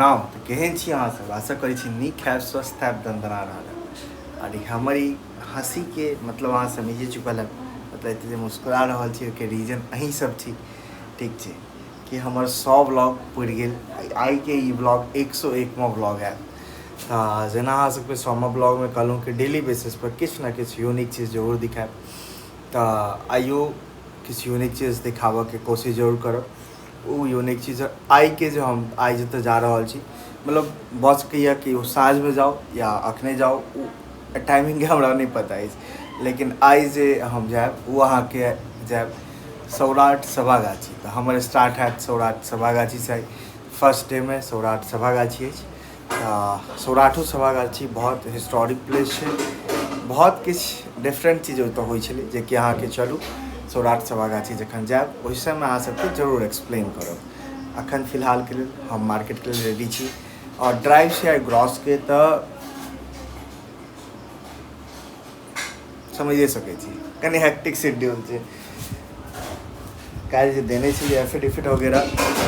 प्रणाम। तऽ केहन छी अहाँ सब? आशा करै छी नीक हैब, स्वस्थ हैब, दनदना रहल हैब। आओर ई हमर ई हँसीके मतलब अहाँ समझिए चुकल हैब, मतलब एते जे मुस्कुरा रहल छी ओहिके रीजन अहीं सब छी। ठीक छै कि हमर 100 ब्लॉग पुरि गेल। आइके ई ब्लॉग 101वां ब्लॉग हैत। तऽ जेना अहाँ सबके 100वां ब्लॉगमे कहलहुँ कि डेली बेसिसपर किछु ने किछु यूनिक चीज जरूर दिखायब, तऽ आइयो किछु यूनिक चीज दिखाबऽके कोशिश जरूर करब। ओ यूनिक चीज आइके जे हम आइ जतऽ जा रहल छी, मतलब भऽ सकैए कि ओ साँझमे जाउ या अखने जाउ, ओ टाइमिंगके हमरा नहि पता अछि, लेकिन आइ जे हम जायब ओ अहाँके जायब सौराठ सभागाछी। तऽ हमर स्टार्ट हैत सौराठ सभागाछीसँ। आइ फर्स्ट डेमे सौराठ सभागाछी अछि। तऽ सौराठो सभागाछी बहुत हिस्टोरिक प्लेस छै, बहुत किछु डिफरेंट चीज ओतऽ होइ छलै, जेकि अहाँके चलू सौराठ सभागाछी जखन जायब ओहि समयमे अहाँ सबके जरूर एक्सप्लेन करब। अखन फिलहालके लेल हम मार्केटके लेल रेडी छी आओर ड्राइव छै आइ ग्रॉसके, तऽ समझिए सकै छी कनि हेक्टिक शेड्यूल छै। काल्हि जे देने छलियै एफिडेविट वगैरह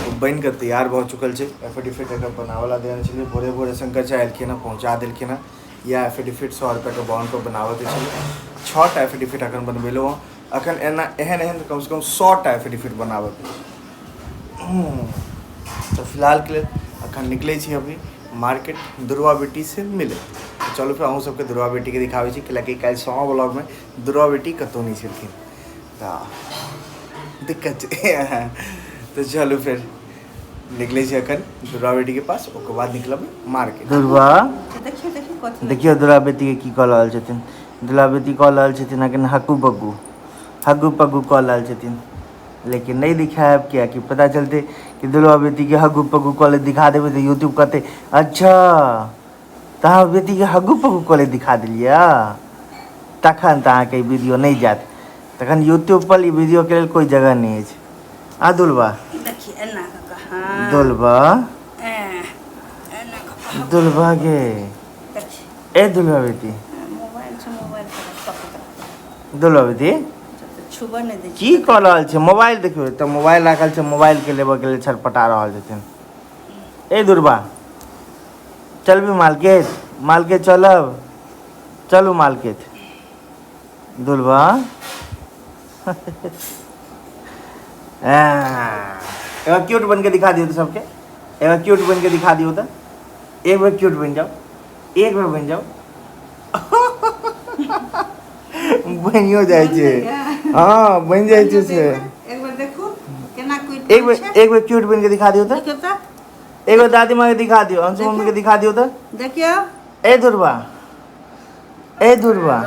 ओ बनि कऽ तैयार भऽ चुकल छै। एफिडेविट एकर बनाबऽ लए देने छलियै, भोरे भोरे शंकर चा एलखिन हँ, पहुँचा देलखिन हँ। इएह एफिडेविट 100 रुपैआके बॉन्डपर बनाबऽके छलै। 6टा एफिडेविट एखन बनबेलहुँ हँ। एखन एना एहन एहन कमसँ कम 100टा एफिडेविट बनाबऽके छै। तऽ फिलहालके लेल अखन निकलै छी अभी मार्केट दुर्गा बेटीसँ मिले। चलू फेर अहूँ सबके दुर्गा बेटीके दिखाबै छी, कैलाकि काल्हि 100 ब्लॉगमे दुर्गा बेटी कतहु नहि छलखिन, तऽ दिक्कत छै। तऽ चलू फेर निकलै छी अखन दुर्गा बेटीके पास, ओकर बाद निकलब मार्केट। दुर्गा देखियौ देखियौ कथी देखियौ दुर्गा बेटीके की कऽ रहल छथिन। दुर्गा बेटी कऽ रहल छथिन अखन हक्कू बग्गू, हग्गू पग्गू कऽ रहल छथिन, लेकिन नहि दिखायब कियाकि पता चलतै कि दुर्गा बेटीके हग्गू पग्गू कऽ ले दिखा देबै तऽ यूट्यूब कहतै अच्छा तऽ अहाँ बेटीके हग्गू पग्गू कऽ ले दिखा देलियै, तखन तऽ अहाँके ई वीडियो नहि जायत। तखन यूट्यूब पर ई वीडियोके लेल कोइ जगह नहि अछि। आ दुलबा देखिए एना कऽ कऽ, हाँ। दुलबा एना कऽ कऽ। दुलबा गे देखिए ए दुलबा बेटी मोबाइल छै, मोबाइल पर पकड़ दुलबा बेटी छुबऽ नहि दै की कऽ रहल छै? मोबाइल देखियौ तऽ मोबाइल राखल छै, मोबाइलके लेबऽके लेल छटपटा रहल छथिन। ए दुर्बा चलबी मार्केट? मार्केट चलब? चलू मार्केट दुर्बा। एक बार क्यूट बन के दिखा दियौ तऽ सबके, एक बार क्यूट बन के दिखा दियौ तऽ, एक बार क्यूट बन जाओ, एक बार बन जाओ। बनियो जाइ छै, हाँ बनि जाइ छै से। एक बार देखू केना क्यूट एक बार, एक बार क्यूट बन के दिखा दियौ तऽ, देखियौ तऽ एक बार दादी माँ के दिखा दियौ, अंशु मम्मी के दिखा दियौ तऽ। देखियौ ए दुर्बा, ए दुर्बा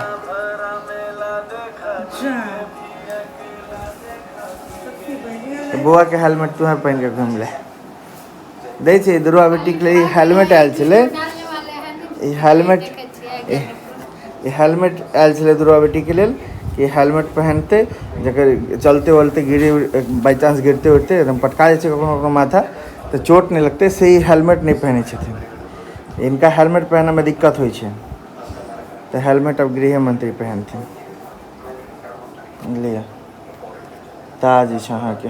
बौआ के हेलमेट तू पहिन के घुम ले। दै छै दुर्बा बेटी के लेल हेलमेट आयल छलै। ई हेलमेट, ई हेलमेट आयल छलै दुर्बा बेटी के लेल कि हेलमेट पहनते जकर चलते वलते गिरे, बाई चांस गिरते उड़ते एकदम पटका जाइ छै कखनो कखनो माथा, तऽ चोट नहि लगतै से ई हेलमेट नहि पहिनै छथिन। इनका हेलमेट पहनऽमे दिक्कत होइ छै, तऽ हेलमेट अब गृह मंत्री पहनथिन। लिअ ताज छै अहाँके,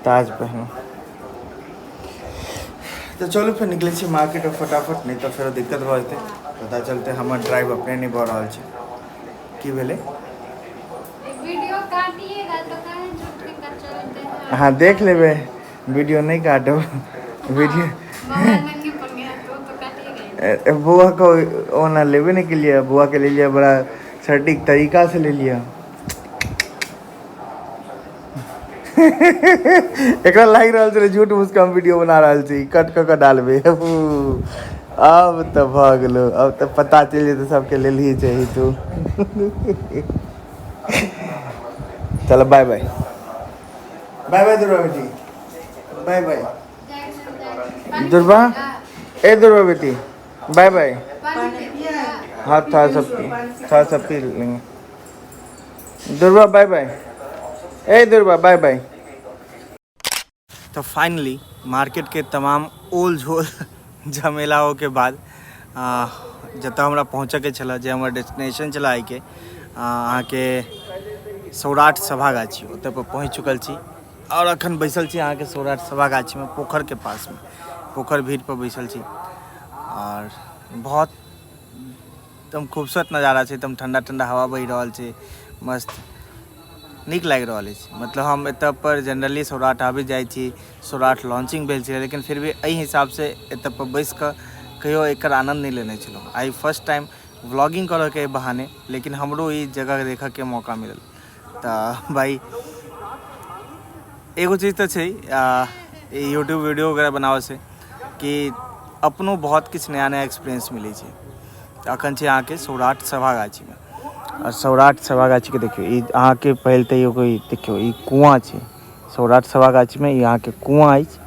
ताज पहनू। तऽ चलू फेर निकलै छी मार्केट फटाफट, नहि तऽ फेरो दिक्कत भऽ जेतै। पता चलतै हमर ड्राइव अपने नहि भऽ रहल छै। की भेलै? वीडियो काटिएगा तो काहे झूठ के चलते हैं? अहाँ देख लेबै, वीडियो नहि काटब वीडियो। बौआ नंगे पड़ गया तो काटिएगा। बौआ को ओना लेबे नहीं के लिए, बौआ के ले लिया बड़ा सटीक तरीका से ले लिया। एकरा लागि रहल छलै झूठ मूठ के हम वीडियो बना रहल छी, कट कऽ कऽ डालबै। अब तऽ भऽ गेलो, अब तऽ पता चलि जेतै सबके लेलही चाही तू। चलो बाय बाय, बाय बाय दुर्गा बेटी, बाय बाय दुर्गा, ए दुर्गा बेटी बाय बाय। हाँ थोड़ा सा पी, थोड़ा सा पी लेंगे। दुर्गा बाय बाय, ए दुर्गा बाय बाय। तो फाइनली मार्केट के तमाम ओल झोल झमेला हो के बाद जतऽ हमरा पहुँचऽके छलै, जे हमर डेस्टिनेशन छलै आइके, अहाँके सौराठ सभागाछी, ओतऽ पर पहुँच चुकल छी। आओर अखन बैसल छी अहाँके सौराठ सभागाछीमे पोखरिके पासमे। पोखरि भीड़ पर बैसल छी आओर बहुत एकदम खूबसूरत नजारा छै, एकदम ठंडा ठंडा हवा बहि रहल छै, मस्त नीक लागि रहल अछि। मतलब हम एतऽ पर जनरली सौराठ आबि जाइ छी, सौराठ लॉन्चिंग भेल छलै, लेकिन फिर भी एहि हिसाबसँ एतऽ पर बैस कऽ कहियो एकर आनन्द नहि लेने छलहुँ। आइ फर्स्ट टाइम व्लॉगिंग करऽके बहाने लेकिन हमरो ई जगह देखऽके मौका मिलल। तऽ भाइ एगो चीज तऽ छै यूट्यूब वीडियो वगैरह बनाबऽसँ कि अपनो बहुत किछु नया नया एक्सपीरियंस मिलै छै। तऽ अखन छै अहाँके सौराठ सभागाछीमे, आओर सौराठ सभागाछीके देखियौ ई अहाँके पहिल तऽ एगो ई देखियौ ई कुआँ छै सौराठ सभागाछीमे, ई अहाँके कुआँ अछि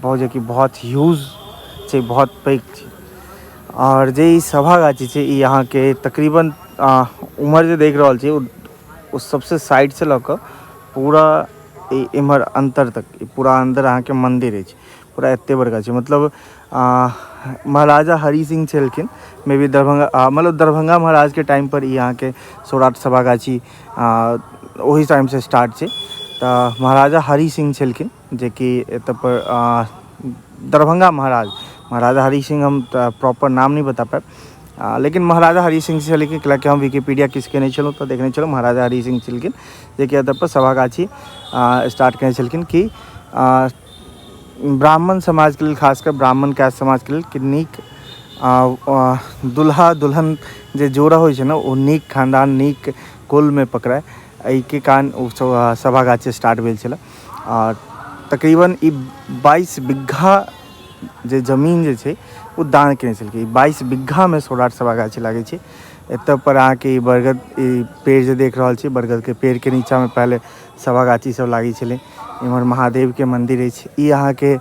बहुत, जेकि बहुत ह्यूज छै, बहुत पैघ छै। आओर जे ई सभागाछी छै ई अहाँके तकरीबन उम्हर जे देख रहल छी ओ सबसँ साइडसँ लऽ कऽ पूरा एम्हर अन्तर तक पूरा अन्दर अहाँके मन्दिर अछि, पूरा एते बड़का छै। मतलब महाराजा हरि सिंह छलखिन मे बी दरभंगा, मतलब दरभंगा महाराजके टाइमपर ई अहाँके सौराठ सभागाछी ओहि टाइमसँ स्टार्ट छै। तऽ महाराजा हरि सिंह छलखिन जेकि एतऽ पर दरभंगा महाराज, महाराजा हरि सिंह हम तऽ प्रॉपर नाम नहि बता पायब, लेकिन महाराजा हरि सिंह छलखिन, कैलाकि हम विकीपीडिया किछु केने छलहुँ तऽ देखने छलहुँ महाराजा हरि सिंह छलखिन जेकि एतऽ पर सभागाछी स्टार्ट केने छलखिन कि ब्राह्मण समाजके लेल, खास कऽ ब्राह्मण कास्ट समाजके लेल कि नीक दुल्हा दुल्हन जे जोड़ा होइ छै ने ओ नीक खानदान नीक कुलमे पकड़ाय, एहिके कारण ओ सभागाछी स्टार्ट भेल छलै। आओर तकरीबन ई 22 बीघा जे जमीन जे छै ओ दान केने छलखिन। ई 22 बीघामे सौराठ सभागाछी लागै छै। एतऽ पर अहाँके ई बरगद ई पेड़ जे देख रहल छी, बरगदके पेड़के नीचाँमे पहिले सभागाछी सब लागै छलै। इम्हर महादेवके मन्दिर अछि, ई अहाँके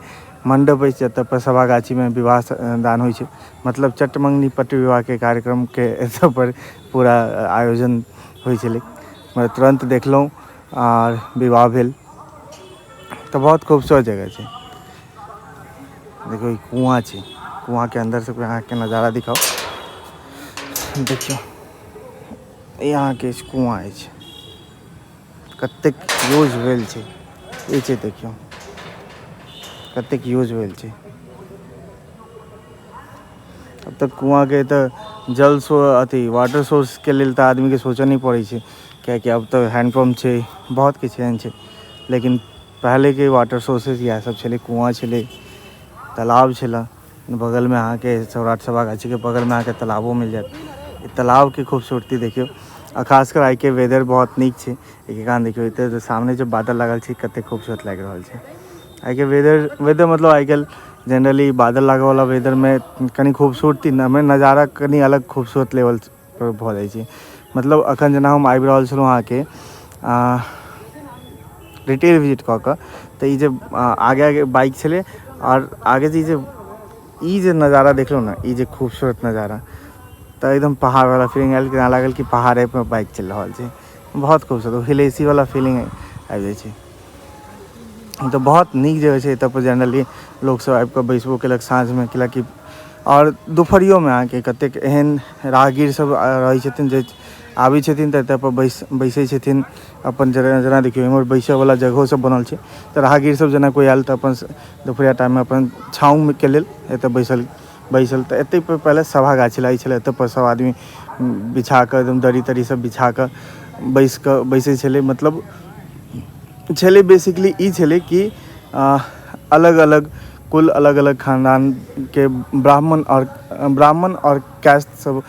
मण्डप अछि जतऽ पर सभागाछीमे विवाह दान होइ छै, मतलब चट मङ्गनी पट विवाहके कार्यक्रमके एतऽ पर पूरा आयोजन होइ छलै। मतलब तुरन्त देखलहुँ आओर विवाह भेल। तऽ बहुत खूबसूरत जगह छै। देखियौ ई कुआँ छै, कुआँके अन्दर से अहाँके नजारा दिखाउ। देखियौ ई अहाँके कुआँ अछि, कतेक यूज भेल छै ई छै, देखियौ कतेक यूज भेल छै। अब तऽ कुआँके तऽ जल सो अथी वाटर सोर्सके लेल तऽ आदमीके सोचऽ नहि पड़ै छै, किएकि आब तऽ हैंड पम्प छै, बहुत किछु एहन छै। लेकिन पहिलेके वाटर सोर्सेज इएह सब छलै, कुआँ छलै, तालाब छलै बगलमे अहाँके, सौराठ सभागाछीके बगलमे अहाँके तालाबो मिल जायत। ई तालाबके खूबसूरती देखियौ, आ खास कर आइके वेदर बहुत नीक छै, एहिके कारण देखियौ एतऽ सामने जे बादल लागल छै कतेक खूबसूरत लागि रहल छै। आइके वेदर मतलब आइ काल्हि जनरली बादल लागऽवला वेदरमे कनि खूबसूरती नजारा कनि अलग खूबसूरत लेवल पर भऽ जाइ छै। मतलब अखन जेना हम आबि रहल छलहुँ अहाँके रिटेल विजिट कऽ कऽ, तऽ ई जे आगे आगे बाइक छलै आओर आगे जे ई जे नजारा देखलहुँ ने, ई जे खूबसूरत नजारा, तऽ एकदम पहाड़वला फीलिंग आयल, जेना लागल कि पहाड़े पर बाइक चलि रहल छै, बहुत खूबसूरत हिल एसी वाला फीलिंग आबि जाइ छै। तऽ बहुत नीक जगह छै। एतऽ पर जनरली लोकसब आबिकऽ बैसबो केलक साँझमे, कैलाकि आओर दुपहरियोमे अहाँके कतेक एहन राहगीर सब रहै छथिन जे आबै छथिन तऽ एतऽ पर बैसै छथिन अपन। जेना देखियौ एम्हर बैसऽवला जगहो सब बनल छै, तऽ राहगीर सब जेना कोइ आयल तऽ अपन दुपहरिया टाइममे अपन छाँवके लेल एतऽ बैसल बैसल। तऽ एतै पर पहिले सभा गाछी लागै छलै, एतऽ पर सब आदमी बिछाकऽ एकदम दरी तरी सब बिछाकऽ बैस कऽ बैसै छलै। मतलब छलै बेसिकली ई छलै कि अलग अलग कुल अलग अलग खानदानके ब्राह्मण आओर कास्ट सब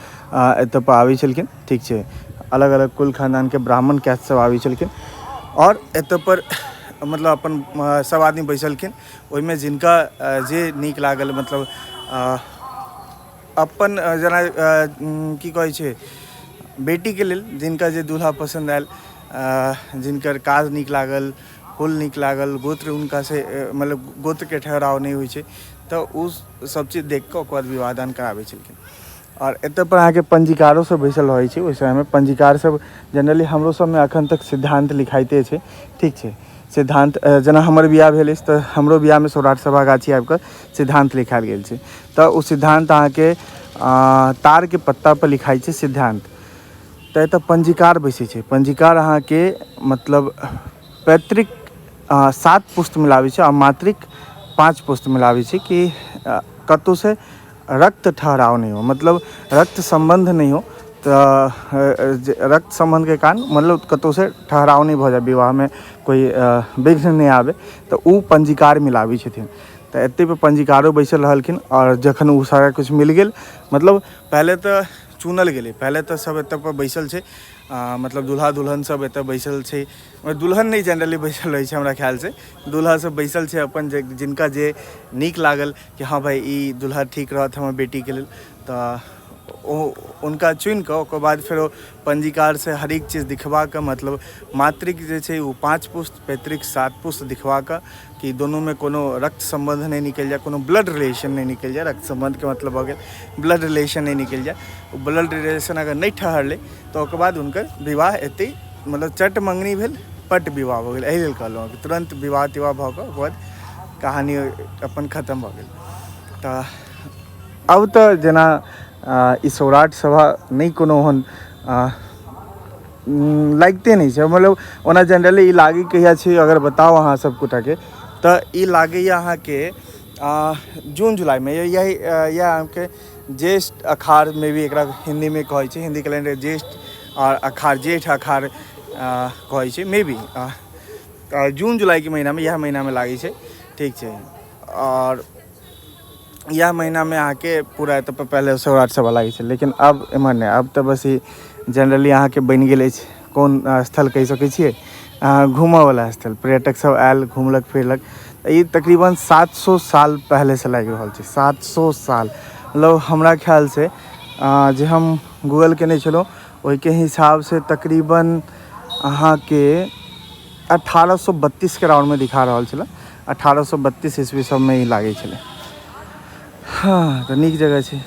एतऽ पर आबै छलखिन, ठीक छै, अलग अलग कुल खानदानके ब्राह्मण कास्ट सब आबै छलखिन आओर एतऽ पर मतलब अपन सब आदमी बैसलखिन। ओहिमे जिनका जे नीक लागल, मतलब अपन जेना की कहै छै बेटीके लेल जिनका जे दूल्हा पसन्द आयल, जिनकर काज नीक लागल, कुल नीक लागल, गोत्र हुनका से मतलब गोत्रके ठहराव नहि होइ छै, तऽ ओ सब चीज देख कऽ ओकर बाद विवाह दान कराबै छलखिन। आओर एतऽ पर अहाँके पंजीकारो सब बैसल रहै छै। ओहि समयमे पंजीकार सब जनरली हमरो सबमे अखन तक सिद्धान्त लिखाइते छै, ठीक छै। सिद्धान्त जेना हमर बियाह भेल अछि तऽ हमरो बियाहमे सौराठ सभागाछी आबि कऽ सिद्धान्त लिखायल गेल छै। तऽ ओ सिद्धान्त अहाँके तारके पत्ता पर लिखाइ छै सिद्धान्त। तऽ एतऽ पंजीकार बैसै छै। पंजीकार अहाँके मतलब पैतृक 7 पुस्त मिलाबै छै आ मातृक पाँच पुस्त मिलाबै छै कि कतहुसँ रक्त ठहराव नहि हो, मतलब रक्त सम्बन्ध नहि हो। तऽ रक्त सम्बन्धके कारण मतलब कतहुसँ ठहराव नहि भऽ जाय, विवाहमे कोइ विघ्न नहि आबै, तऽ ओ पञ्जीकार मिलाबै छथिन। तऽ एते पे पञ्जीकारो बैसल रहलखिन। आओर जखन ओ सारा किछु मिल गेल, मतलब पहिले तऽ चुनल गेलै, पहिले तऽ सब एतऽ पर बैसल छै, मतलब दुल्हा दुल्हन सब एतऽ बैसल छै। दुल्हन नहि जनरली बैसल रहै छै हमरा ख्यालसँ, दुल्हा सब बैसल छै अपन जे जिनका जे नीक लागल कि हँ भाइ ई दुल्हा ठीक रहत हमर बेटीके लेल, तऽ ओ हुनका चुनिकऽ ओकर बाद फेरो पञ्जीकारसँ हरेक चीज दिखबा कऽ, मतलब मातृक जे छै ओ 5 पुस्त, पैतृक 7 पुस्त दिखबा कऽ कि दुनूमे कोनो रक्त सम्बन्ध नहि निकलि जाय, कोनो ब्लड रिलेशन नहि निकलि जाय। रक्त सम्बन्धके मतलब भऽ गेल ब्लड रिलेशन नहि निकलि जाय। ओ ब्लड रिलेशन अगर नहि ठहरलै तऽ ओकर बाद हुनकर विवाह एतै, मतलब चट मङ्गनी भेल पट विवाह भऽ गेल। एहि लेल कहलहुँ कि तुरन्त विवाह तिवाह भऽ कऽ ओकर बाद कहानी अपन खतम भऽ गेल। तऽ अब तऽ जेना ई सौराठ सभा नहि कोनो ओहन लागिते नहि छै, मतलब ओना जनरली ई लागै कहिया छै अगर बताउ अहाँ सब गोटाके, तऽ ई लागैए अहाँके जून जुलाइमे, यही इएह अहाँके ज्येष्ठ अखाढ़मे भी एकरा हिन्दीमे कहै छै, हिन्दी कैलेंडर ज्येष्ठ आओर अखाढ़, जेठ अखाढ़ कहै छै मे बी। जून जुलाइके महीनामे, इएह महीनामे लागै छै, ठीक छै। आओर इएह महीनामे अहाँके पूरा एतऽ पर पहिले सौराठ सभा लागै छै, लेकिन अब एम्हर नहि, अब तऽ बस ई जनरली अहाँके बनि गेल अछि कोन स्थल कहि सकै छियै, घूमऽवला स्थल, पर्यटक सब आयल घूमलक फिरलक। ई तकरीबन 700 साल पहिलेसँ लागि रहल छै, 700 साल, मतलब हमरा ख्यालसँ जे हम गूगल केने छलहुँ ओहिके हिसाबसँ तकरीबन अहाँके 1832 के राउंडमे दिखा रहल छलै, 1832 ईस्वी सबमे ई लागै छलै। हँ तऽ नीक जगह छै,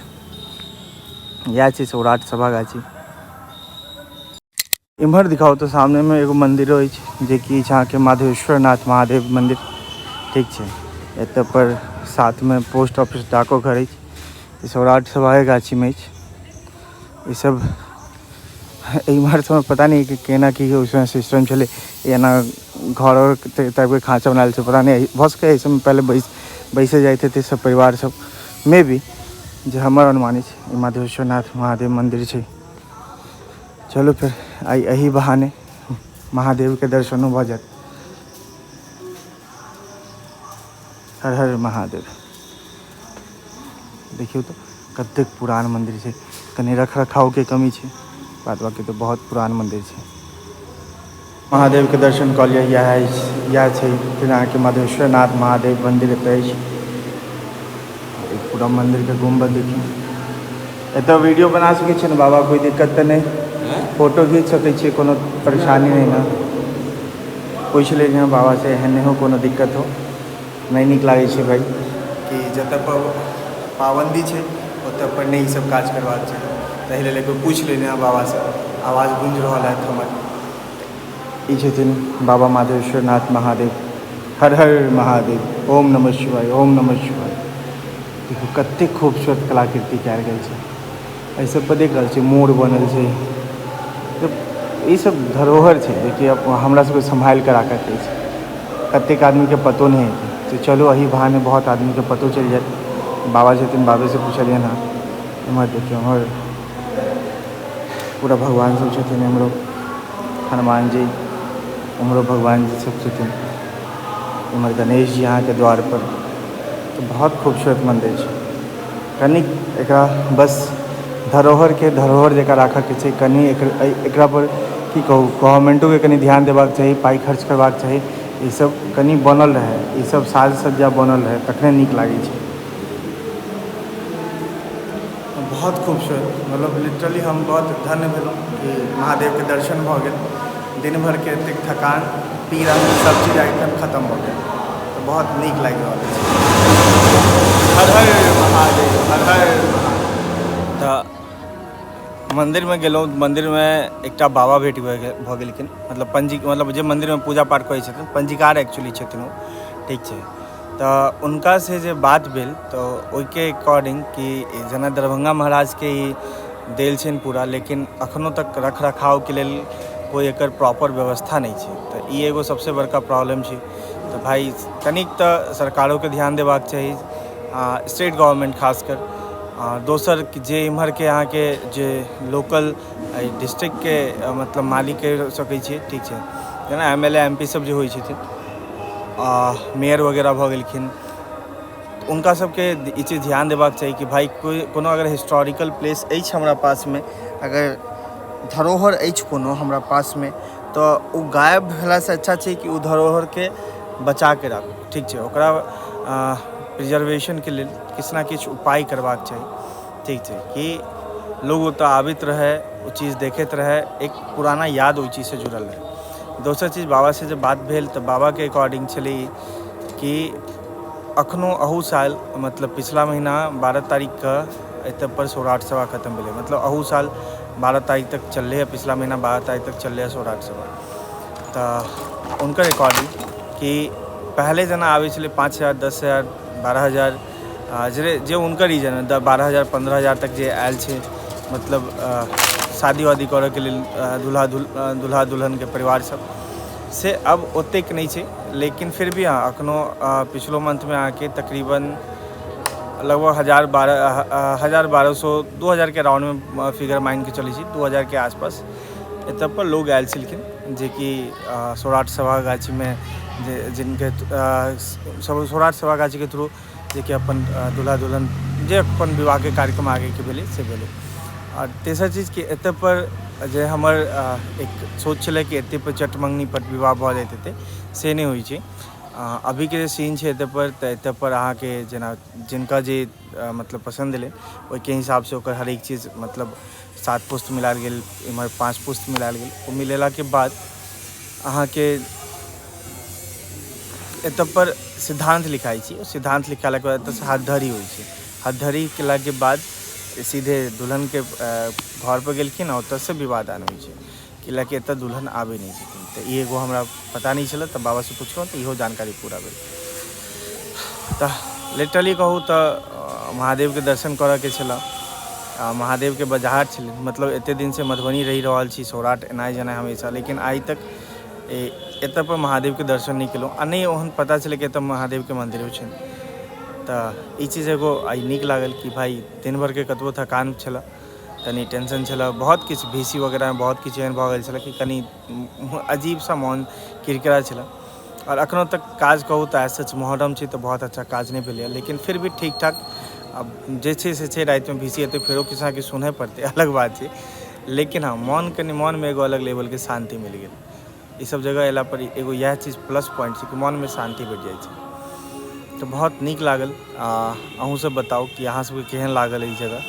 इएह छै सौराठ सभा गाछी। इम्हर दिखाउ तऽ सामनेमे एगो मन्दिरो अछि जेकि अछि अहाँके माधवेश्वर नाथ महादेव मन्दिर, ठीक छै। एतऽ पर साथमे पोस्ट ऑफिस डाको घर अछि, ई सौराठ सभाए गाछीमे अछि। ई सब इम्हर सबमे पता नहि कि केना की ओहि समय सिस्टम छलै, एना घर आओर टाइपके खाँचा बनायल छै, पता नहि भऽ सकैए एहि सबमे पहिले बैसे जाइत हेतै सब परिवार सब, मे बी जे हमर अनुमान अछि। ई माधवेश्वर नाथ महादेव मन्दिर छै। चलू फेर आइ एही बहाने महादेवके दर्शनो भऽ जायत। हर हर महादेव। देखियौ तऽ कतेक पुरान मन्दिर छै, कनि रख रखावके कमी छै, बाद बाकी तऽ बहुत पुरान मन्दिर छै। महादेवके दर्शन कऽ लिअ। इएह अछि, इएह छै फिर अहाँके मधेश्वर नाथ महादेव मन्दिर एतऽ अछि। पूरा मन्दिरके गुम्बद देखियौ। एतऽ वीडियो बना सकै छियै ने बाबा, कोइ दिक्कत तऽ नहि? फोटो घीच सकै छियै, कोनो परेशानी नहि ने? पूछि लेलियै हँ बाबासँ, एहन नहि हो कोनो दिक्कत हो। नहि नीक लागै छै भाइ कि जतऽ पर पाबन्दी छै ओतऽ पर नहि ईसब काज करबाक चाही, ताहि लेल एक बेर पूछि लेलियै हँ बाबासँ। आवाज गूँजि रहल हैत हमर। ई छथिन बाबा माधवेश्वर नाथ महादेव। हर हर महादेव, ओम नमः शिवाय, ओम नमः शिवाय। देखू कतेक खूबसूरत कलाकृति कयल गेल छै एहि सब पर, देख रहल छी मोर बनल छै। ई सब धरोहर छै जेकि हमरा सबके सम्हालि कऽ राखऽके अछि। कतेक आदमीके पतो नहि हेतै, तऽ चलू एहि बहाने बहुत आदमीके पतो चलि जायत। बाबा छथिन, बाबेसँ पुछलियनि हँ। एम्हर देखियौ, एम्हर पूरा भगवान सब छथिन, एम्हरो हनुमान जी, उम्हरो भगवान जी सब छथिन, एम्हर गणेश जी अहाँके द्वारपर। तऽ बहुत खूबसूरत मन्दिर छै। कनिक एकरा बस धरोहरके धरोहर जकाँ राखऽके छै। कनि एकरा पर की कहू, गवर्नमेन्टोके कनि ध्यान देबाक चाही, पाइ खर्च करबाक चाही, ईसब कनि बनल रहै, ईसब साज सज्जा बनल रहै तखने नीक लागै छै। बहुत खूबसूरत, मतलब लिटरली हम बहुत धन्य भेलहुँ कि महादेवके दर्शन भऽ गेल। दिन भरिके एतेक थकान पीड़ा सब चीज आइ एखन खतम भऽ गेल, तऽ बहुत नीक लागि रहल अछि। हर हर महादेव, हर हर महादेव। तऽ मन्दिरमे गेलहुँ, मन्दिरमे एकटा बाबा भेट भऽ गेलखिन, मतलब पंजी, मतलब जे मन्दिरमे पूजा पाठ करै छथिन, पंजीकार एक्चुअली छथिन ओ, ठीक छै। तऽ हुनकासँ जे बात भेल तऽ ओहिके अकॉर्डिंग कि जेना दरभंगा महाराजके ई देल छनि पूरा, लेकिन अखनो तक रख रखावके लेल कोइ एकर प्रॉपर व्यवस्था नहि छै, तऽ ई एगो सबसँ बड़का प्रॉब्लम छै। तऽ तऽ भाइ कनिक तऽ सरकारोके ध्यान देबाक चाही, स्टेट गवर्नमेंट खासकर। आ दोसर जे इम्हरके अहाँके जे लोकल एहि डिस्ट्रिक्टके मतलब मालिक कहि सकै छियै, ठीक छै, जेना M L A M P सब जे होइ छथिन, मेयर वगैरह भऽ गेलखिन, हुनका सबके ई चीज ध्यान देबाक चाही कि भाइ कोइ कोनो अगर हिस्टोरिकल प्लेस अछि हमरा पासमे, अगर धरोहर अछि कोनो हमरा पासमे, तऽ ओ गायब भेलासँ अच्छा छै कि ओ धरोहरके बचाके राखू, ठीक छै। ओकरा प्रिजर्वेशनके लेल किछु ने किछु उपाय करबाक चाही, ठीक छै, कि लोग ओतऽ आबैत रहै, ओ चीज देखैत रहै, एक पुराना याद ओहि चीजसँ जुड़ल रहै। दोसर चीज बाबासँ जे बात भेल तऽ बाबाके अकॉर्डिंग छलै कि अखनो अहू साल, मतलब पिछला महीना 12 तारीखके एतऽ पर सौराठ सभा खतम भेलै, मतलब अहू साल 12 तारीख तक चललै है, पिछला महीना 12 तारीख तक चललै है सौराठ सभा। तऽ हुनकर अकॉर्डिंग कि पहले जेना आबै छलै 5,000, 10,000, 12,000, जे जे हुनकर रीजन है, 12,000 15,000 तक जे आयल छै, मतलब शादी वादी करऽके लेल दूल्हा दूल्हा दुल्हनके परिवार सब, से अब ओतेक नहि छै। लेकिन फिर भी हँ अखनो पिछलो मंथमे अहाँके तकरीबन लगभग हजार बारह हजार 1,200 2,000के राउंडमे फिगर मानिके चलै छी, 2,000के आसपास एतऽ पर लोग आयल छलखिन, जेकि सौराठ सभा गाछीमे जे जिनके सौराठ सभा गाछीके थ्रू जेकि अपन दूल्हा दुल्हन जे अपन विवाहके कार्यक्रम आगेके भेलै से भेलै। आओर तेसर चीज कि एतऽ पर जे हमर एक सोच छलै कि एतऽ पर चट मङ्गनी पट विवाह भऽ जाइत हेतै, से नहि होइ छै। अभीके जे सीन छै एतऽ पर, तऽ एतऽ पर अहाँके जेना जिनका जे मतलब पसन्द एलै ओहिके हिसाबसँ ओकर हरेक चीज, मतलब 7 पुस्त मिलायल गेल, एम्हर 5 पुस्त मिलायल गेल। ओ मिलेलाके बाद अहाँके एतऽ पर सिद्धान्त लिखाइ छै। ओ सिद्धान्त लिखेलाके बाद एतऽसँ हथधरी होइ छै। हथधरी केलाके बाद सीधे दुल्हनके घरपर गेलखिन आ ओतऽसँ विवाह दान होइ छै, कैलाकि एतऽ दुल्हन आबै नहि छथिन। तऽ ई एगो हमरा पता नहि छलै, तऽ बाबासँ पुछलहुँ तऽ इहो जानकारी पूरा भेल। तऽ लिटरली कहू तऽ महादेवके दर्शन करऽके छलै, महादेवके बजाहट छलै, मतलब एते दिनसँ मधुबनी रहि रहल छी, सौराठ एनाइ जेनाइ हमेशा, लेकिन आइ तक एतऽ पर महादेवके दर्शन नहि केलहुँ आ नहि ओहन पता छलै कि एतऽ महादेवके मन्दिरो छै। तऽ ई चीज एगो आइ नीक लागल कि भाइ दिन भरिके कतबो थकान छलै, कनि टेंशन छलै, बहुत किछु भीसी वगैरहमे बहुत किछु एहन भऽ गेल छलै कि कनि अजीब सा मोन किरकिरा छलै। आओर अखनो तक काज कहू तऽ एज सच मोहर्रम छै तऽ बहुत अच्छा काज नहि भेलैए, लेकिन फिर भी ठीक ठाक आब जे छै से छै। रातिमे भीसी एतै फेरो किछु ने किछु सुनहे पड़तै, अलग बात छै, लेकिन हँ मोन कनि मोनमे एगो अलग लेवलके शान्ति मिल गेल। ई सब जगह अयला पर एगो इएह चीज प्लस पॉइंट छै कि मोनमे शान्ति भेट जाइ छै। तऽ बहुत नीक लागल। अहूँ सब बताउ कि अहाँ सबके केहन लागल ई जगह।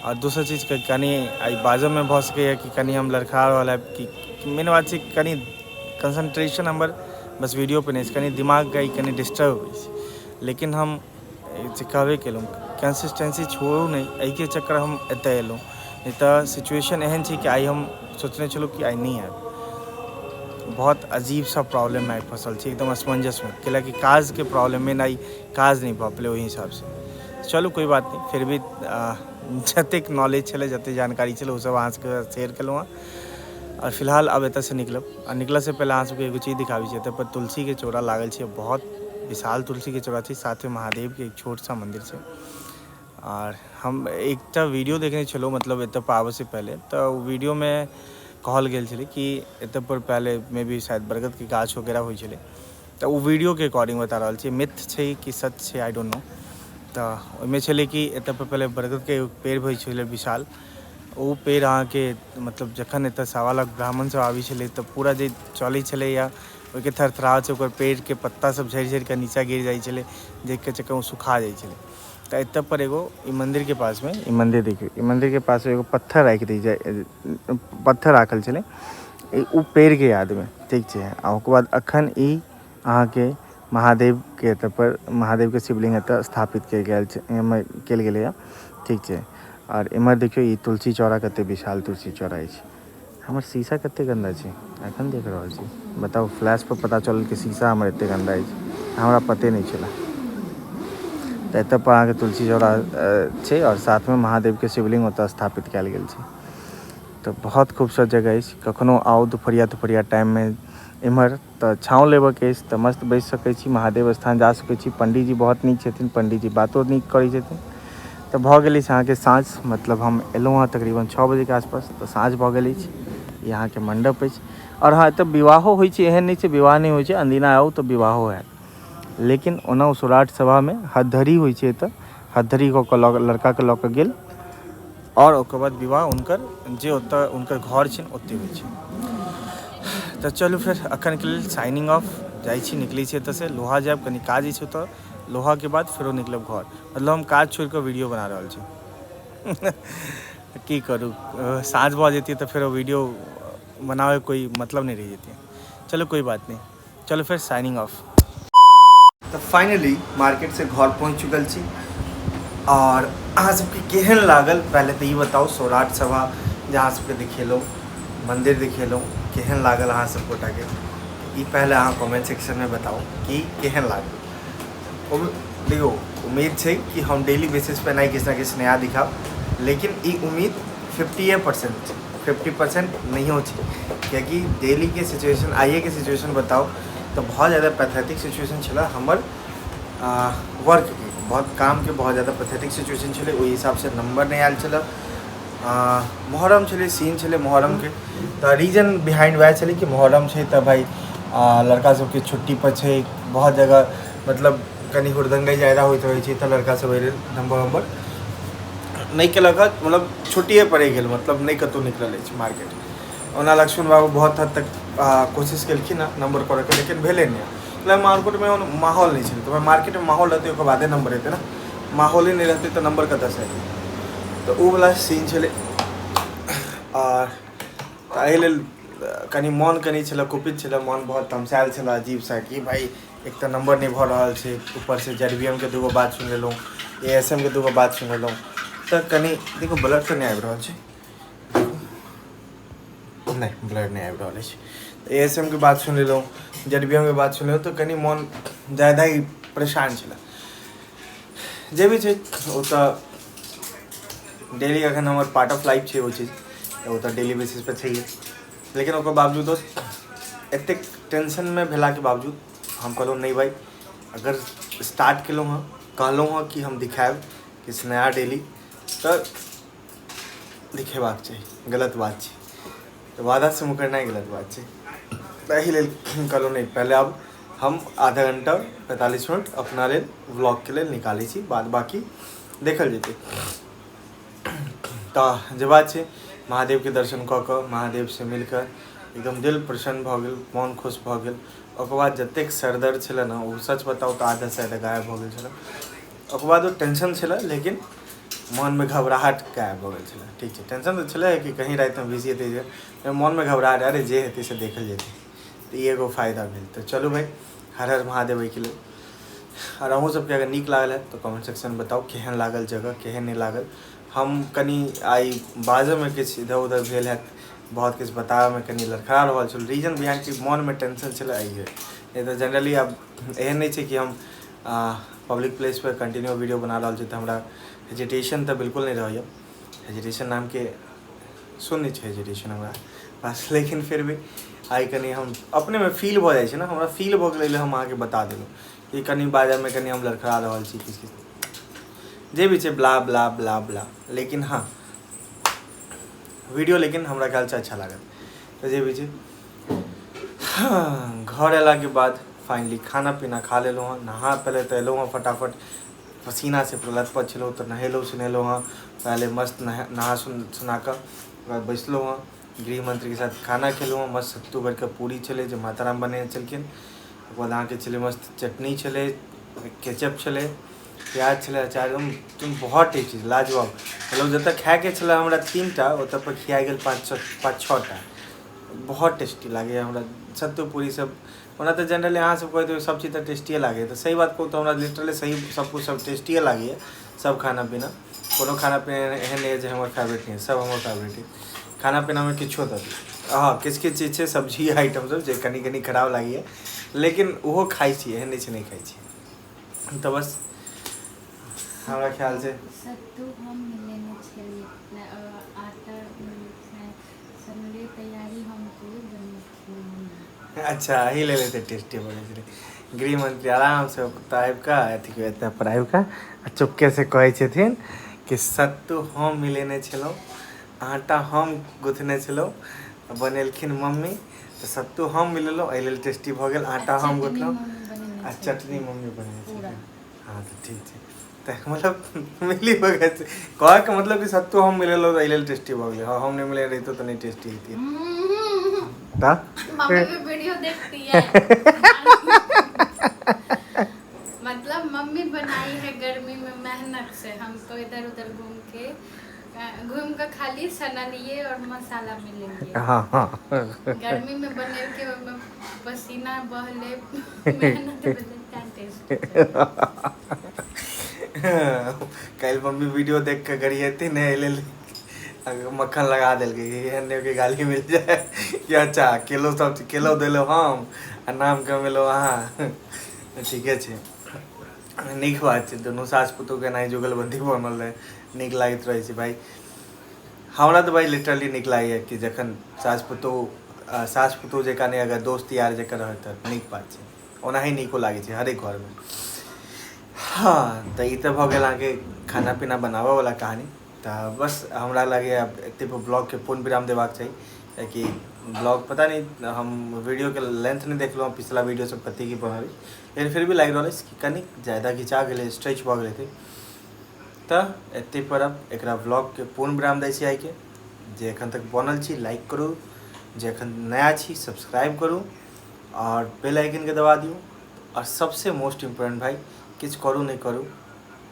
आ दोसर चीजके कनि आइ बाजऽमे भऽ सकैए कि कनि हम लड़खड़ा रहल आबि कि मेन बात छै कनि कंसंट्रेशन हमर बस वीडियो पर नहि छै, कनि दिमाग कनि डिस्टर्ब अछि, लेकिन हम जे कहबे केलहुँ कंसिस्टेंसी छोड़ू नहि, एहिके चक्कर हम एतऽ एलहुँ, नहि तऽ सिचुएशन एहन छै कि आइ हम सोचने छलहुँ कि आइ नहि आयब। बहुत अजीब सा प्रॉब्लममे आइ फँसल छी, एकदम असमंजसमे, कैलाकि काजके प्रॉब्लममे आइ काज नहि भऽ पेलै ओहि हिसाबसँ। चलू कोइ बात नहि, फिर भी जतेक नॉलेज छलै, जतेक जानकारी छलै, ओसब अहाँ सबके शेयर केलहुँ हँ। आओर फिलहाल आब एतऽसँ निकलब, आ निकलऽसँ पहिले अहाँ सबके एगो चीज दिखाबै छी। एतऽ पर तुलसीके चौरा लागल छै, बहुत विशाल तुलसीके चौरा छै, साथमे महादेवके एक छोट सा मन्दिर छै। आर हम एकटा वीडियो देखने छलहुँ, मतलब एतऽ पर आबऽसँ पहिले, तऽ ओ वीडियोमे कहल गेल छलै कि एतऽ पर पहिले मे बी शायद बरगदके गाछ वगैरह होइ छलै। तऽ ओ वीडियोके अकॉर्डिंग बता रहल छी, मिथ छै कि सच छै I don't know. तऽ ओहिमे छलै कि एतऽ पर पहिले बरगदके पेड़ होइ छलै विशाल, ओ पेड़ अहाँके मतलब जखन एतऽ 1.25 लाख ब्राह्मण सब आबै छलै तऽ पूरा जे चलै छलैया ओहिके थरथराहटसँ ओकर पेड़के पत्ता सब झड़ि झड़ि कऽ नीचा गिर जाइ छलै, जाहिके चक्करमे ओ सुखा जाइ छलै। तऽ एतऽ पर एगो ई मन्दिरके पासमे, ई मन्दिर देखियौ, ई मन्दिरके पासमे एगो पत्थर राखि दै जाइ, पत्थर राखल छलै ओ पेड़के यादमे, ठीक छै। आ ओकर बाद अखन ई अहाँके महादेवके एतऽ पर महादेवके शिवलिंग एतऽ स्थापित कयल गेल छै, एहिमे कयल गेलैए, ठीक छै। आओर एम्हर देखियौ ई तुलसी चौरा कते विशाल तुलसी चौरा अछि। हमर शीशा कते गन्दा छै एखन देख रहल छी, बताउ फ्लैश पर पता चलल कि शीशा हमर एते गन्दा अछि, हमरा पते नहि छलै। तऽ एतऽ पर अहाँके तुलसी चौरा छै आओर साथमे महादेवके शिवलिंग ओतऽ स्थापित कयल गेल छै। तऽ बहुत खूबसूरत जगह अछि, कखनो आउ दुपहरिया तुपहरिया टाइममे एम्हर तऽ छाँव लेबऽके अछि तऽ मस्त बैस सकै छी, महादेव स्थान जा सकै छी। पंडीजी बहुत नीक छथिन, पंडीजी बातो नीक करै छथिन। तऽ भऽ गेल अछि अहाँके साँझ, मतलब हम एलहुँ हँ तकरीबन 6 बजेके आसपास, तऽ साँझ भऽ गेल अछि। ई अहाँके मण्डप अछि। आओर हँ, एतऽ विवाहो होइ छै, एहन नहि छै विवाह नहि होइ छै, अनदिना आउ तऽ विवाहो हैत। लेकिन ओना ओ सौराठ सभामे हथधरी होइ छै, एतऽ हथधरी कऽ कऽ लड़काके लऽ कऽ गेल आओर ओकर बाद विवाह हुनकर जे ओतऽ हुनकर घर छनि ओतहि होइ छै। तऽ चलू फेर अखनके लेल साइनिंग ऑफ, जाइ छी, निकलै छी एतऽसँ, लोहा जायब, कनि काज अछि ओतऽ, लोहाके बाद फेरो निकलब घर। मतलब हम काज छोड़िकऽ वीडियो बना रहल छी, की करू, साँझ भऽ जैतियै तऽ फेरो वीडियो बनाबैके कोइ मतलब नहि रहि जैतियै। चलू कोइ बात नहि, चलू फेर साइनिंग ऑफ। तऽ फाइनली मार्केटसँ घर पहुँच चुकल छी। आओर अहाँ सबके केहन लागल पहले तऽ ई बताउ, सौराठ सभा जे अहाँ सबके देखेलहुँ, मन्दिर देखेलहुँ, केहन लागल अहाँ सब गोटाके ई पहले अहाँ कमेंट सेक्शनमे बताउ कि केहन लागल। देखियौ, उम्मीद छै कि हम डेली बेसिस पे एनाही किछु ने किछु नया दिखाब, लेकिन ई उम्मीद 50% छै, 50% नहियो छै, कियाकि डेलीके सिचुएशन, आइएके सिचुएशन बताउ तऽ बहुत ज्यादा पैथेटिक सिचुएशन छलै हमर वर्कके, बहुत कामके बहुत ज्यादा पैथेटिक सिचुएशन छलै, ओहि हिसाबसँ नम्बर नहि आयल छलै। मोहर्रम छलै, सीन छलै मोहर्रमके, तऽ रीजन बिहाइंड वएह छलै कि मोहर्रम छै तऽ भाइ लड़का सबके छुट्टी पर छै, बहुत जगह मतलब कनि हुड़दंगै ज्यादा होइत रहै छै, तऽ लड़का सब एहि लेल नम्बर वम्बर नहि केलक हँ, मतलब छुट्टिए पड़ि गेल, मतलब नहि कतहु निकलल अछि मार्केट। ओना लक्ष्मण बाबू बहुत हद तक कोशिश केलखिन हँ नम्बर करऽके, लेकिन भेलै नहि। मतलब मार्केटमे माहौल नहि छलै, तऽ मार्केटमे माहौल रहतै ओकर बादे नम्बर हेतै ने, माहौले नहि रहतै तऽ नम्बर कतऽसँ हेतै, तऽ ओ वला सीन छलै। आओर तऽ एहि लेल कनि मोन कनि छलै कुपित छलै, मोन बहुत तमसायल छलै अजीबसँ कि भाइ एक तऽ नम्बर नहि भऽ रहल छै, ऊपरसँ जेड बी एम के दूगो बात सुनि लेलहुँ, ए एस एम के दूगो बात सुनि लेलहुँ, तऽ कनि देखू ब्लर तऽ नहि आबि रहल छै, नहि ब्लर नहि आबि रहल अछि, ए एस एम के बात सुनि लेलहुँ, जेड बी एम के बात सुनि लेलहुँ, तऽ कनि मोन ज्यादा ही परेशान छलै। जे भी छै ओ तऽ डेली अखन हमर पार्ट ऑफ लाइफ छै ओ चीज, तऽ ओ तऽ डेली बेसिस पर छैहे, लेकिन ओकर बावजूदो एतेक टेंशनमे भेलाके बावजूद हम कहलहुँ नहि भाइ, अगर स्टार्ट केलहुँ हँ, कहलहुँ हँ कि हम दिखायब किछु नया डेली, तऽ दिखेबाक चाही, गलत बात छै, तऽ वादासँ मुकरनाइ गलत बात छै। तऽ एहि लेल कहलहुँ नहि, पहिले आब हम आधा घंटा 45 मिनट अपना लेल व्लॉगके लेल निकालै छी, बाद बाकी देखल जेतै। तऽ जे बात छै, महादेवके दर्शन कऽ कऽ महादेवसँ मिल कऽ एकदम दिल प्रसन्न भऽ गेल, मोन खुश भऽ गेल। ओकर बाद जतेक सरदर्द छलै ने, ओ सच बताउ तऽ आधासँ ज्यादा गायब भऽ गेल छलै। ओकर बाद ओ टेंशन छलै, लेकिन मोनमे घबराहट गायब भऽ गेल छलै। ठीक छै, टेंशन तऽ छलै कि कहीं रातिमे बिजी हेतै, जे मोनमे घबराहट, अरे जे हेतै से देखल जेतै, तऽ ई एगो फायदा भेल। तऽ चलू भाइ, हर हर महादेव एहिके लेल। आओर अहूँ सबके अगर नीक लागल हैत तऽ कमेंट सेक्शनमे बताउ केहन लागल जगह, केहन नहि लागल। हम कनि आइ बाजऽमे किछु इधर उधर भेल हैत, बहुत किछु बताबऽमे कनि लड़खड़ा रहल छलहुँ, रीजन बिहाइंड कि मोनमे टेंशन छलै एहिए, नहि तऽ जनरली आब एहन नहि छै कि हम पब्लिक प्लेसपर कंटिन्यू वीडियो बना रहल छी तऽ हमरा हेजिटेशन तऽ बिल्कुल नहि रहैए, हेजिटेशन नामके शून्य छै हेजिटेशन हमरा पास, लेकिन फिर भी आइ कनि हम अपनेमे फील भऽ जाइ छै ने, हमरा फील भऽ गेलै, हम अहाँके बता देलहुँ कि कनि बाजऽमे कनि हम लड़खड़ा रहल छी, किछु किछु जे भी छै ब्ला ब्ला ब्ला ब्ला, लेकिन हँ वीडियो लेकिन हमरा ख्यालसँ अच्छा लागत। तऽ जे भी छै, हँ, घर अयलाके बाद फाइनली खाना पीना खा लेलहुँ हँ, नहा पहले तऽ एलहुँ हँ फटाफट, पसीनासँ पूरा लथपथ छलहुँ, तऽ नहेलहुँ सुनेलहुँ हँ पहले मस्त नहा सुना कऽ ओकर बाद बैसलहुँ हँ, गृहमन्त्रीके साथ खाना खेलहुँ हँ, मस्त सत्तू भरिके पूरी छलै जे माताराम बनेने छलखिन, ओकर बाद अहाँके छलै मस्त चटनी छलै, केचप छलै, प्याज छलै, अचार, एकदम बहुत टेस्टी लाजवाब। मतलब जतऽ खायके छलै हमरा 3टा, ओतऽ पर खिया गेल 5 6टा, बहुत टेस्टी लागैए हमरा सत्तू पूरी सब। ओना तऽ जनरली अहाँ सब कहैत हेबै सब चीज तऽ टेस्टिए लागैए, तऽ सही बात कहू तऽ हमरा लिटरली सही सब कुछ सब टेस्टिए लागैए, सब खाना पीना, कोनो खाना पीना एहन नहि जे हमर फेवरेट नहि, सब हमर फेवरेट अइ। खाना पीनामे किछो दऽ दियौ, हँ किछु किछु चीज छै सब्जी आइटम सब जे कनि कनि खराब लागैए, लेकिन ओहो खाइ छी, एहन नहि छै नहि खाइ छी। तऽ बस हमरा ख्याल से सत्तू हम लेने छलियै, आटा सनले तैयारी हम पूरी बनेने। अच्छा, एहि लेल एते टेस्टी बनै छलै। गृहमंत्री आरामसँ ओतऽ आबि कऽ, अथी एतऽ पर आबि कऽ आ चुपके से कहै छथिन कि सत्तू हम मिलेने छलहुँ, आटा हम गुथने छलहुँ, बनेलखिन मम्मी। तऽ सत्तू हम मिलेलहुँ, एहि लेल टेस्टी भऽ गेल। आटा हम गुथलहुँ आ चटनी मम्मी बनेने छलखिन। हँ, तऽ ठीक छै। तऽ मतलब मिली भऽ गेल छै। कहैके मतलब कि सत्तू हम मिलेलहुँ तऽ एहि लेल टेस्टी भऽ गेलै। हँ, हम नहि मिलेने रहितहुँ तऽ नहि टेस्टी हेतियै। तऽ मम्मी भी वीडियो देखती है। मतलब मम्मी बनाई है गर्मी में मेहनत से, हम तो इधर उधर घूम के खाली सनलिए और मसाला मिलेंगे। हँ हँ गर्मी में बने के, ओहिमे पसीना बहले, मेहनत भेलै, तें टेस्ट। काल्हि मम्मी वीडियो देख कऽ गरियेती ने, एहि लेल मक्खन लगा देलकै। एहन नहि कि गाली मिल जाए कि अच्छा, केलो सब केलो देलहुँ हम आ नाम कमेलहुँ अहाँ। ठीके छै, नीक बात छै। दुनू सास पुतोहके एनाही जुगलबंदी बनल रहै, नीक लागैत रहै छै भाइ। हमरा तऽ भाइ लिटरली नीक लागैए कि जखन सास पुतोह जकाँ नहि, अगर दोस्त यार जकाँ रहै तऽ नीक बात छै। ओनाही नीको लागै छै हरेक घरमे। हँ, तऽ ई तऽ भऽ गेल अहाँके खाना पीना बनाबऽवला कहानी। तऽ बस, हमरा लागैए आब एते पर ब्लॉगके पूर्ण विराम देबाक चाही, कियाकि ब्लॉग पता नहि, हम वीडियोके लेंथ नहि देखलहुँ, पिछला वीडियो सब कते की बनल, लेकिन फिर भी लागि रहल अछि कि कनिक ज्यादा घिचा गेलै, स्ट्रेच भऽ गेलै। तऽ एते पर अब एकरा ब्लॉगके पूर्ण विराम दै छी आइके। जे एखन तक बनल छी, लाइक करू। जे एखन नया छी, सब्सक्राइब करू आओर बेल आइकनके दबा दियौ। आओर सबसे मोस्ट इम्पोर्टेंट भाइ, किछु करू नहि करू,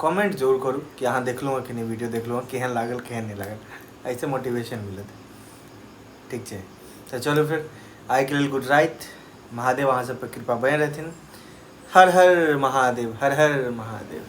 कमेंट जरूर करू कि अहाँ देखलहुँ हँ कि नहि, वीडियो देखलहुँ हँ, केहन लागल, केहन नहि लागल। एहिसँ मोटिवेशन मिलत। ठीक छै, तऽ चलू फिर आइके लेल गुड राति। महादेव अहाँ सब पर कृपा बने रहथिन। हर हर महादेव, हर हर महादेव।